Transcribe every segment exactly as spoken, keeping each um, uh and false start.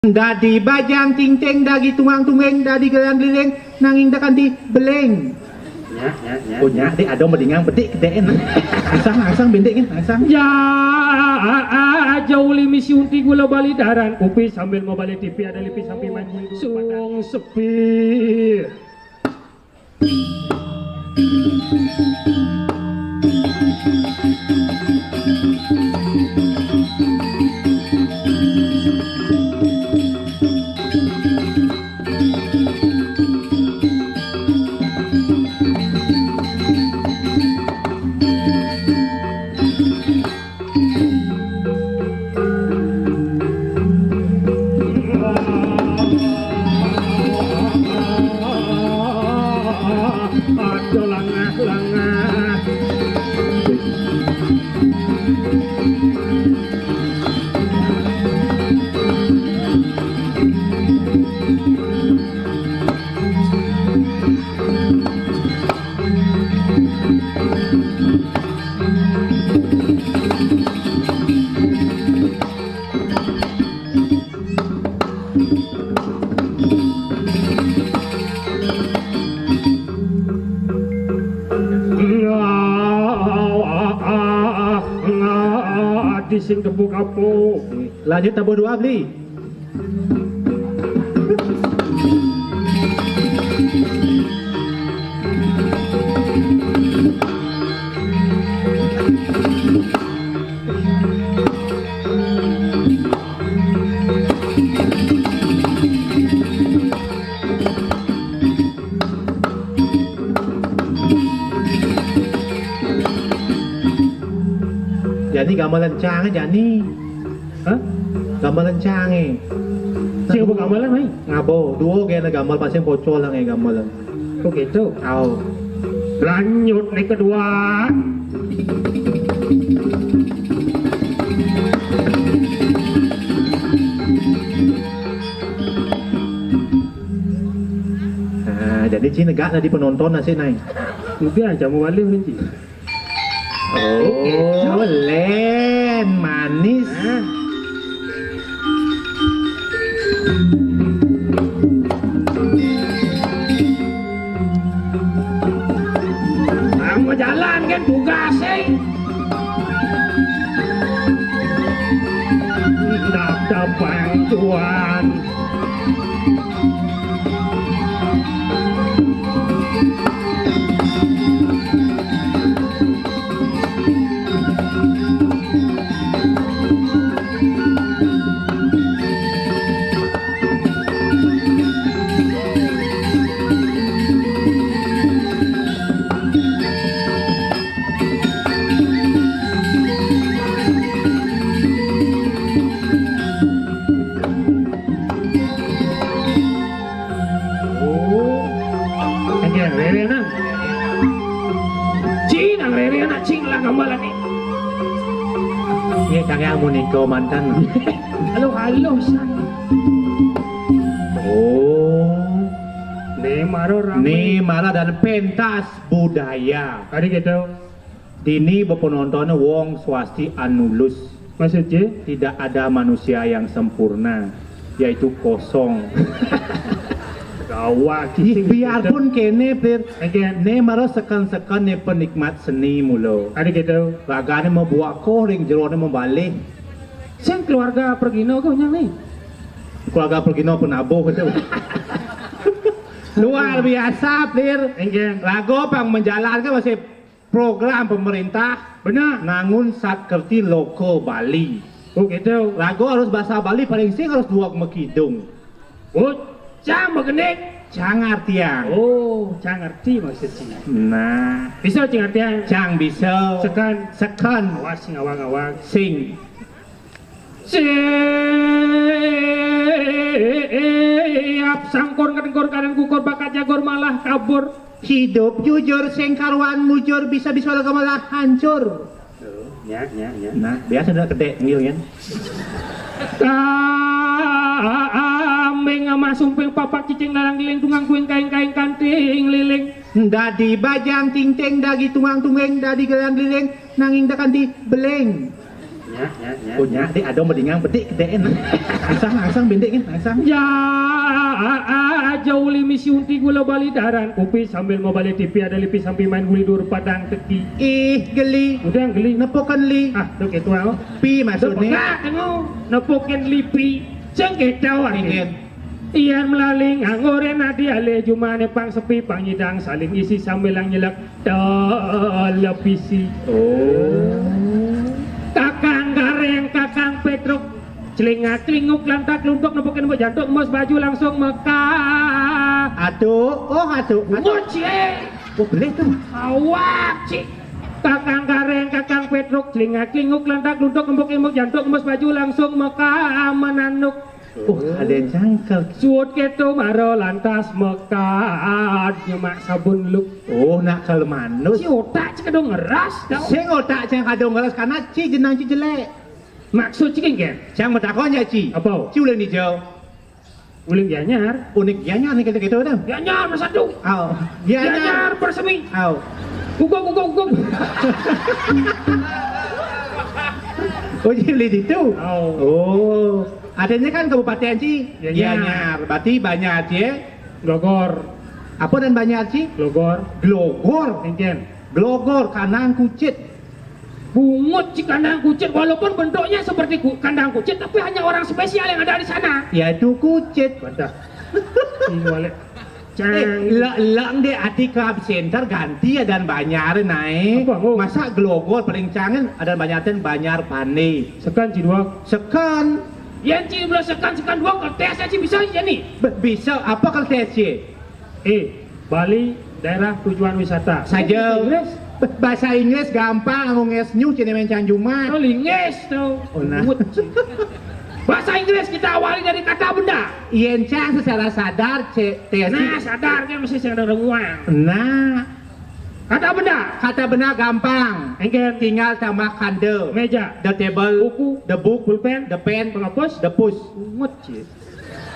Dadi bajang tingting, dadi tungang tungging, dadi gelang gliling, nanging da kanti beling. Nyak, nyak, nyak. Oh, nyak, dek, ada madingang bedik kedek, nah. Angsang, angsang bendek, kan? Angsang. Ya, aja uli misi unti gula bali daran kupi sambil mau balik T V ada lipi sampai manjing. Suwung sepi. Aja langah-langah. Adi sing tepuk apa? Lanjut tabuh dua, Bli. Jani gamelan cang, jani. Hah? Gamelan cang, eh. Sing apa gamelan, mai? Ngabo, duo gaya gamel pasing pocol lah, eh, gamelan. Oh, gitu. Au. Lanjut nih kedua. Nah, jadi ci negak tadi penonton nasi, nai. Udah, jamu balik, Ci. Oh, len manis. Nah. Kamu jalan kan tugas, eh. Dap-dap bantuan. Oh. Enggak rere, nang. Cing, nang rere, anak cing lah gambalan nih. Iya, kang yang mau nikah mantan. Halo, halo, san. Oh. Nih, maro rame. Nih, mara dan pentas budaya. Tadi gitu. Dini bepenontonnya wong swasti anulus. Maksudnya? Tidak ada manusia yang sempurna, yaitu kosong. Gawat. Ih, biarpun kene, Pir. Again. Ne mara seken-seken ne penikmat seni mula. Ada gitu. Ragane membuat koh ring jerone membalik. Sing keluarga Pergino kau nyang nih. Keluarga Pergino penabuh gitu. Luar biasa, Pir. Again. Lagu pang menjalankan masih program pemerintah. Benar. Nangun satkerti loko Bali. Oh, gitu. Lagu harus bahasa Bali, paling sing harus dua makidung. Oh, cang magending. Cang artian. Oh, cang arti maksudnya. Nah. Bisa cang artian. Cang bisa. Sekan. Sekan. Awas sing awang-awang. Sing. Siap sangkur kedengkur kanan kukur bakat jagor malah kabur. Hidup jujur sing karuan mujur bisa-bisa laga malah hancur. Tuh, ya, ya, ya. Nah, biasa udah kedek nggil kan. Kambing sama sumping papak cicing larang giling tunggang kuing kaing-kaing kanting liling. Dadi bajang tingting dadi tungang tungging dadi gelang giling nanging da kanti beling. Ya, ya, ya. Oh, nyak, Dik, ada medingang bedik kedek, nah. Angsang, angsang, bendek, kan? Angsang. Ya, a, a, aja uli misi unti gula bali daran kupi sambil mau balik T V ada lipi sambil main guli dur padang teki. Ih, geli. Udah geli. Nepukan li. Ah, dok itu apa? Pi maksudnya. Nepukan lipi. Sengketa. Ian melaling anggoren adi ale jumane pang sepi pang nyidang saling isi sambilang nyelak televisi. Oh. Kakang gareng, kakang petruk, celingak celinguk lantak luntuk nempukin mbok jantuk embus baju langsung mekah. Aduh, oh aduh, aduh. Nguci, eh. Oh, boleh tuh. Awak, cik. Kakang gareng, kakang petruk, celingak celinguk lantak luntuk embuk embuk jantuk embus baju langsung mekah menanuk. Oh, ada yang cangkel. Suut keto maro lantas mekad nyemak sabun luk. Oh, nak kalau manus. Si otak cek kadung ngeras tau. Sing otak cek kadung ngeras karena ci jenang ci jelek. Maksud ci kengken? Cang metakon ya ci. Apa? Ci uling hijau. Uling Gianyar. Unik Gianyar nih kita gitu dah. Gianyar bersatu. Au. Gianyar. Gianyar bersemi. Au. Guguk guguk guguk. Oh, jadi itu. Au. Oh. Adanya kan kabupaten ci. Gianyar. Gianyar. Berarti banyak ci. Glogor. Apa dan banyak ci? Glogor. Glogor. Engken. Glogor, kandang kucit. Bungut ci kandang kucit, walaupun bentuknya seperti ku, kandang kucit, tapi hanya orang spesial yang ada di sana. Yaitu kucit. Wadah. Ini balik. Eh, lek lek dek ati ke absenter ganti ada banyak naik. Apa, oh? Masa glogor paling cangen ada banyak ten banyak pandai. Sekan ci dua. Sekan. Yang ci dua sekan sekan dua kertas aja bisa aja nih. Be- bisa apa kertas ci? Eh, Bali daerah tujuan wisata. Saja. Inggris. Bahasa Inggris gampang, ngomong es nyuh cina mencang jumat. Oh, linggis tuh. Oh, nah. Bahasa Inggris kita awali dari kata benda. Yen cang secara sadar cek tes. Nah, sadar kan mesti sadar uang. Nah. Kata benda. Kata benda gampang. Engken. Tinggal tambah kanda. Meja. The table. Buku. The book. Pulpen. The pen. Penghapus. The push. Ngut sih.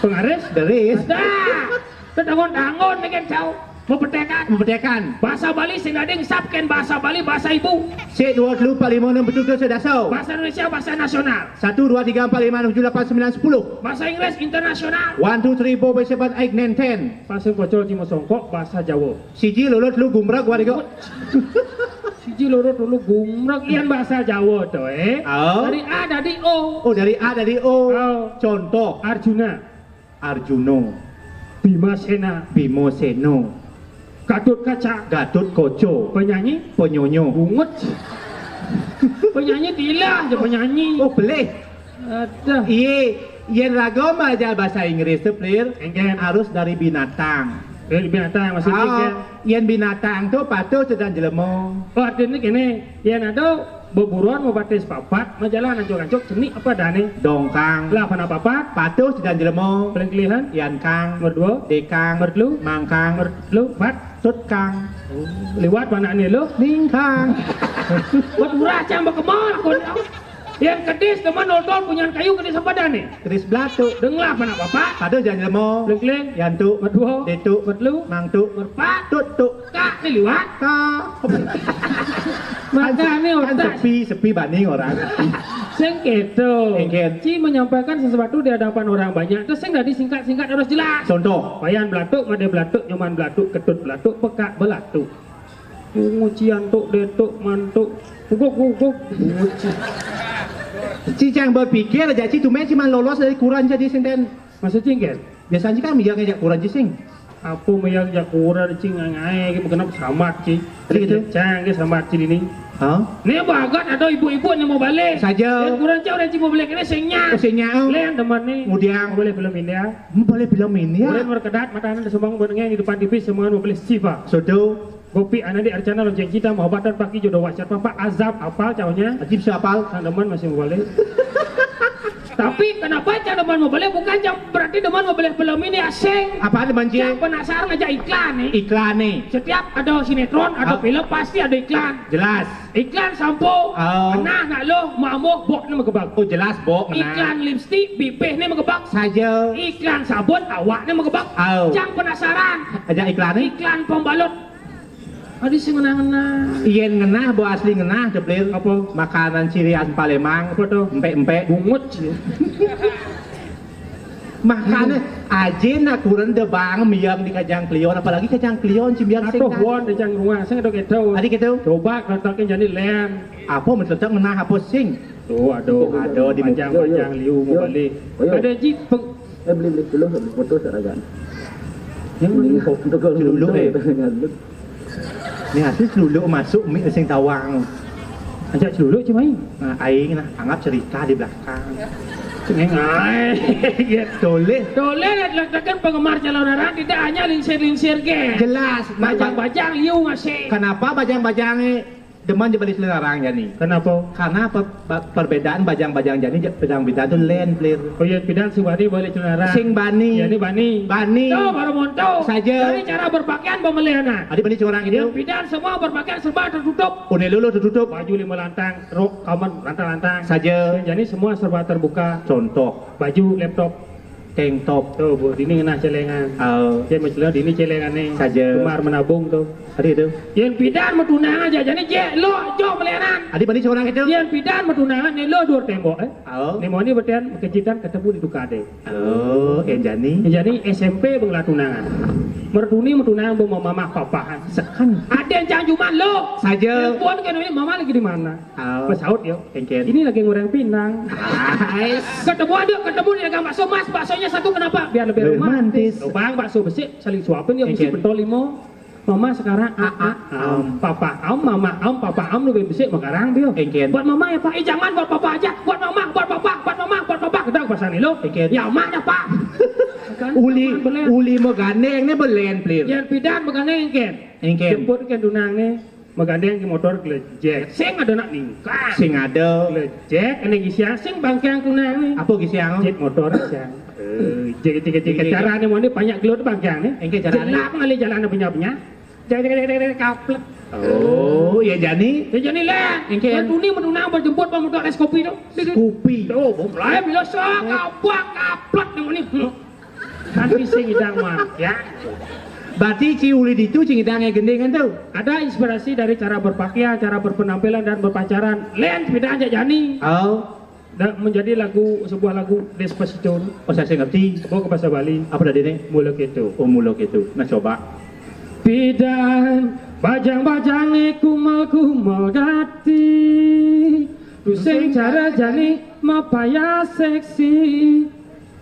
Pengaris. Deris. Ada. Tetangon-tangon dengan jauh. Mempetekan. Mempetekan. Bahasa Bali sing dadi ngesapken bahasa Bali bahasa ibu. Sik dua telu empat lima enam tujuh sedasa. Bahasa Indonesia bahasa nasional. Satu dua tiga empat lima enam tujuh delapan sembilan sepuluh. Bahasa Inggris internasional. One two three four five six seven eight nine ten. Pasir pocol cimo songkok bahasa Jawa. Siji loro telu gumrek warga. Siji loro telu gumrek ian bahasa Jawa to eh. Oh. Dari A dari O. Oh, dari A dari O. Oh. Contoh. Arjuna. Arjuno. Bima Sena. Bimo Seno. Gatut Kaca. Gatut Koco. Penyanyi. Penyonyo. Bungut. Penyanyi tilah aja penyanyi. Oh, boleh. Ada. Iye, yen raga belajar bahasa Inggris tuh, Plir, engken. Harus dari binatang. Dari binatang maksudnya. Oh, kan? Yen binatang tuh patuh sedang jelema. Oh, artinya gini, yen ada beburon mau batis papat, majalah ancuk-ancuk cenik apa dane? Dongkang. Lah, apa papat? Patuh sedang jelema. Paling kelihan? Yankang. Nomor dua? Dekang. Nomor telu? Mangkang. Nomor telu? Empat? Tutkang. Liwat mana nih lo? Ningkang. Buat murah cang berkemar aku. Yang kedis teman nonton punya kayu kedis apa dah nih? Kedis belatu. Dengelah mana bapak? Pada jangan jelema. Lengkleng. Yantu. Berdua. Detu. Bertelu. Mangtu. Berpat. Tutu. Kak nih liwat. Ka. Maka nih kan otak. Sepi, sepi banding orang. Sing gitu. Engken. Ci menyampaikan sesuatu di hadapan orang banyak. Terus sing dari singkat-singkat harus jelas. Contoh. Payan belatuk, made belatuk, nyoman belatuk, ketut belatuk, pekak belatuk. Ngucian tuk detuk mantuk guguk guguk. Nguci. Cicang berpikir aja ci tumen cuma lolos dari kurang jadi senten. Maksud cingken? Biasanya kan dia ngejak kurang cising. Apa meyang jak kurang cing ngae genep samat ci. Gitu. Cang ke samat ci ini. Hah? Ini bagat ada ibu-ibu yang mau balik. Saja. Yang kurang cau dan ci mau balik ini sing nyak. Oh, sing nyak, oh. Lain teman nih. Kemudian. Mau balik film India. Hmm, balik film India. Kurang merkedat mata anda semua menengah di depan T V semua mau balik Siva. Sodo. Gopi anak di Arcana lonceng cinta mau batan pagi jodoh wajar papa azab apal caunya. Ajib siapa? Sang deman masih mau balik. Tapi kenapa cang deman mau balik? Bukan cang berarti deman mau balik film ini asing. Apa ada banci? Cang penasaran aja iklan nih. Iklan nih. Setiap ada sinetron, ada film pasti ada iklan. Jelas. Iklan sampo. Oh. Nah, nak lo mamoh bok ni megebak. Oh, jelas bok. Iklan lipstik bibih ni megebak. Saja. Iklan sabun awak ni megebak. Oh. Cang penasaran. Aja iklan nih. Iklan pembalut. Adi sing ngenah-ngenah. Yén ngenah, bo asli ngenah, Ceplir. Apa? Makanan ciri khas Palembang. Apa to? Empék-empék. Bungut. Makané ajé nak kurang debang miang di Kajang Klion, apalagi Kajang Klion, cimbiang sing. Atuh, won, Kajang Ruang, sing ada kéto. Adi kéto? Coba, katakin jadi lén. Apa mencetak ngenah apa sing? Tuh, aduh. Ada di Bajang-bajang liu mau balik. Ayo. Ada ji peng- Eh, beli, beli dulu, beli foto saragan. Yang beli foto dulu, eh. Ini asli dulu masuk mi sing tawang. Ajak dulu cuma ini. Nah, aing nah anggap cerita di belakang. Cengengai. Toleh. Toleh, lek-lekan penggemar calon arang tidak hanya lingsir-lingsir ke. Jelas. Bajang-bajang liu masih. Kenapa bajang-bajangnya demen je beli selarang jani? Kenapa? Karena per, per, perbedaan bajang-bajang jani je bajang bidaan tu lain, Plir. Oh iya, bidaan sing bani beli selarang. Sing bani. Jani bani. Bani. Tuh, baru monto. Saja. Dari cara berpakaian pemilihan. Adi bani seorang itu. Yang bidaan semua berpakaian serba tertutup. Une lulu tertutup. Baju lima lantang, rok kamen lantang-lantang. Saja. Jani semua serba terbuka. Contoh. Baju, laptop, tank top. Tuh, Bu, dini ngenah celengan. Oh. Dia mencelengan dini celengan nih. Saja. Gemar menabung tuh. Adi itu. Yang bidaan mau tunangan aja, jani je lo jo melenan. Adi bani seorang itu. Yang bidaan mau tunangan nih lo dua tembok, eh. Oh. Nih mau nih bertian kejutan ketemu di Dukade. Oh, yang jani. Yang jani S M P benglah tunangan. Mertuni mau tunangan bu mamah papahan. Sekan. Ada yang jangan cuma lo. Saja. Telepon kan ini mama lagi di mana? Oh. Pesaut yo. Engken. Ini lagi ngoreng pinang. Ais. Ketemu ada, ketemu di dagang bakso, "Mas, baksonya satu kenapa?" "Biar lebih romantis." Romantis. Oh, Bang, bakso besik saling suapin ya, mesti pentol limo. Mama sekarang a a am, papa am, mama am, papa am lebih besik sekarang dia. Engken. Buat mama ya, Pak. Eh, jangan buat papa aja. Buat mama, buat papa, buat mama, buat papa. Kita ke pasar nih lo. Engken. Ya, emaknya, Pak. Kan? Uli, uli megandeng nih belen, Plir. Yang pidan megandeng engken. Engken. Jemput ke tunang nih. Magandeng ke motor glejek. Sing ada nak ningkang. Sing ada. Glejek, ini gisiang, sing bangkiang tunang nih. Apa gisiang? Jit motor gisiang. Eh, jek, jek, jek, jek, caranya mau ini banyak gelut bangkiang nih. Engke caranya. Jelap ngalih jalan punya punya. Jek, jek, jek, jek, jek, kaplek. Oh, ya jani. Ya jani lah. Engke. Kan tuni menunang berjemput pak motor es kopi tuh. Kopi. Tuh, mulai biasa kaplek, kaplek nih ini. Tapi sing idang mah, ya. Berarti ci uli ditu sing idang gendingan tuh. Ada inspirasi dari cara berpakaian, cara berpenampilan dan berpacaran. Len sepeda aja jani. Oh. Dan menjadi lagu, sebuah lagu Despacito. Oh, saya ngerti. Bawa ke bahasa Bali. Apa tadi nih? Muluk itu. Oh, muluk itu. Nah, coba. Pidan bajang-bajange kumel-kumel gati. Tusing cara jani mapaya seksi.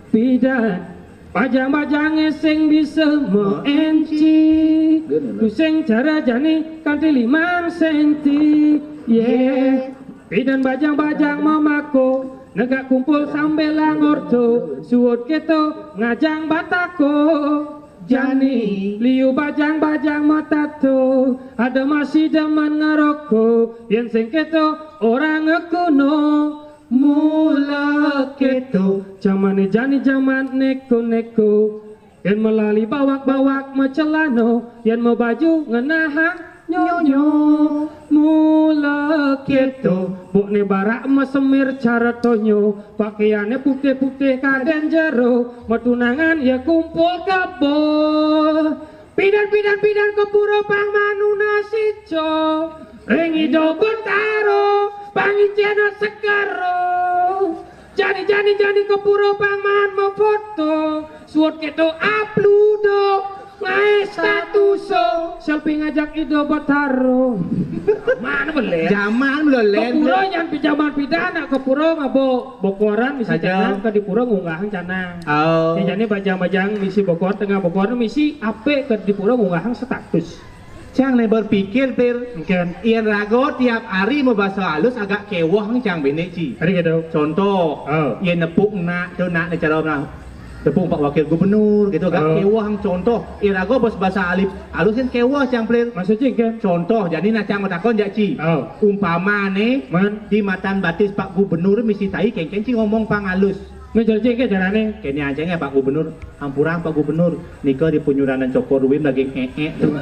Pidan bajang-bajange sing bisa meenci. Tusing cara jani kanti limang senti. Yeah. Pidan bajang-bajang mamako negak kumpul sambil langorto. Suwut keto ngajang batako. Jani liu bajang-bajang matato. Ada masih demen ngeroko. Yen sing keto orang ngekuno. Mula keto. Jamane jani jaman neko-neko. Yen melali bawak-bawak mecelano, yen mebaju ngenahang nyonyo. Mula keto, bokne barak mesemir cara tonyo, pakaiane putih-putih kaden jero, metunangan ya kumpul kebo. Pidan, pidan, pidan ke pura pang manuna sico. Ring Ida Betara, pangincena segara. Jani, jani, jani ke pura pang man mefoto. Suwut keto upload. Ngae status. Selfie ngajak Ida Betara. Mana boleh? Zaman belum. Ke pura nyan pi zaman pidan nak ke pura ngabo bokoran misi canang ke di pura ngunggahang canang. Oh. Ya, jani bajang-bajang misi bokor tengah bokor misi ape ke di pura ngunggahang status. Cang ne berpikir, Pir. Engken. Yen rago tiap hari mau bahasa halus agak kewoh nih cang bini ci. Hari gitu. Contoh, oh, yen nepuk nak tu nak ne cara nah. Nepuk Pak Wakil Gubernur gitu agak kewoh contoh. Yen rago bos bahasa alip halus yen kewoh cang, Pir. Maksudnya engken. Contoh, jadi nak cang mau takon jak ci. Oh. Umpama ne di matan batis Pak Gubernur misi tai kengken ci ngomong pang halus. Mencol cing ke carane. Kene aja ya Pak Gubernur, hampurang Pak Gubernur, nika di penyuranan cokor duit lagi ngek tuh.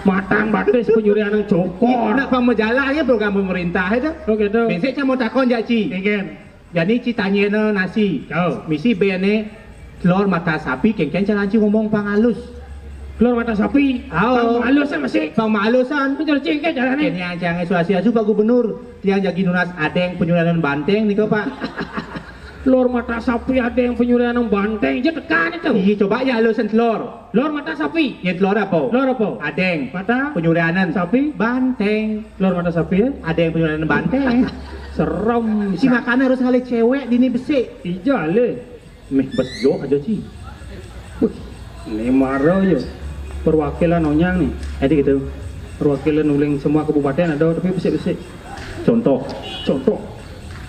Matang batis penyurian yang cokor. Nak pamajalah ya program pemerintah itu. Oh gitu. Besok saya mau takon jak ci. Kengken. Jadi ci tanya nasi. Oh. Misi bene telur mata sapi kengken cara ci ngomong pang halus. Lor mata sapi. Awo. Pang malusan masih. Pang malusan. Betul cingkat carane. Kene ancang suasi asu Pak Gubernur. Tiang jagi nunas adeng penyudanan banteng nika, Pak. Lor mata sapi adeng penyudanan banteng. Je tekan itu. Iya, coba ya alusan telur. Lor mata sapi. Ya telur apa? Lor apa? Adeng. Mata? Penyudanan. Sapi? Banteng. Lor mata sapi ya? Adeng penyudanan banteng. Serem. Si makan harus ngalih cewek dini besik. Ija le. Meh bes joh aja, Ci. Wih, ini mara ya. Perwakilan onyang nih. Jadi gitu. Perwakilan uling semua kabupaten ada, tapi besik-besik. Contoh. Contoh.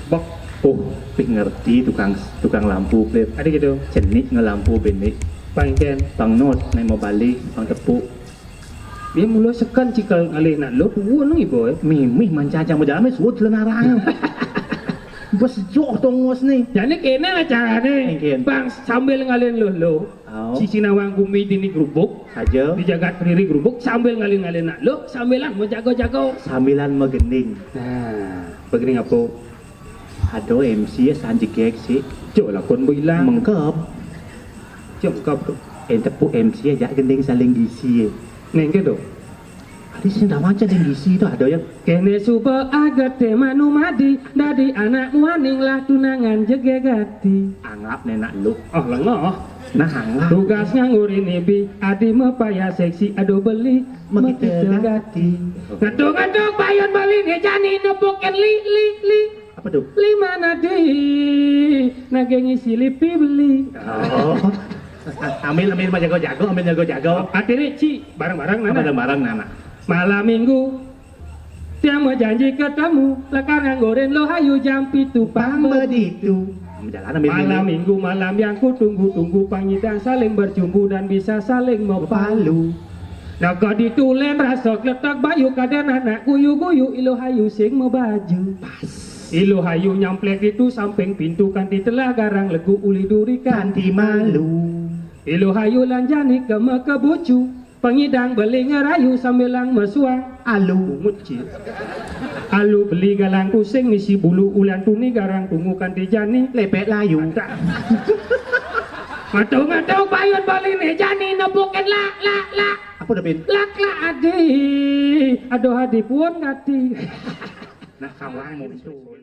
Bak. Oh, pih ngerti tukang tukang lampu, Flip. Ada gitu. Cenik ngelampu benik. Pangken. Pang not, naik mau balik, pang tepuk. Dia mula sekan cikal ngalih nak lo, tuan nang ibu eh. Mimih manca-ancang berjalan, meh suud lenarang. Bes joh tongos nih. Jadi kene lah carane. Engken. Bang sambil ngalih lo lo. Au. Sisi nawang kumi dini gerubuk. Saja. Di jagat kediri gerubuk sambil ngalih-ngalih nak lo, sambilan mau jago-jago. Sambilan magending. Nah, begini apa? Aduh, M C ya sanjegek sih. Cok lakon bu ilang. Mengkep. Cok mengkep tu. Ente pu M C aja gending saling gisi ya. Nengke tu. Adi sing dawan aja gending gisi tu ada ya. Kene suba agate manumadi, dadi anak muaning lah tunangan jegegati. Anggap nenak lu. Oh, lengah. Nah, anggap. Tugas nganggur ini bi, adi mepaya seksi, aduh beli, mekita gati. Ngetuk-ngetuk payun beli ne jani nepukin li, li, li. Apa tuh? Lima nadi, nage ngisi lipi beli. Oh. Ambil, ambil mah jago-jago, ambil jago-jago. Artinya, Ci, bareng-bareng nana. Bareng-bareng nana. Malam minggu, tiang mau janji ketemu, lekar nganggurin lo hayu jam pitu pang beditu. Jalan ambil malam minggu, malam yang ku tunggu-tunggu, pangidang saling bercumbu dan bisa saling mepalu. Naga ditulen rasa kletak bayu, kadang anak guyu-guyu, ilo hayu sing mebaju. Pas. Ilu hayu nyamplek ditu samping pintu, kanti telah garang legu uli duri kanti malu. Ilu hayu lanjani ke meke bucu, pengidang beli ngerayu sambilang mesuang. Alu. Bungut, Ci. Alu beli galang kusing ngisi bulu ulan tuni garang tungu kanti jani. Lepek layu. Matung-matung payun beli ne jani nepukin lak, lak, lak. Apa dah, Bin? Lak, lak, adi. Aduh, adi pun gati. Nah, kawang muncul.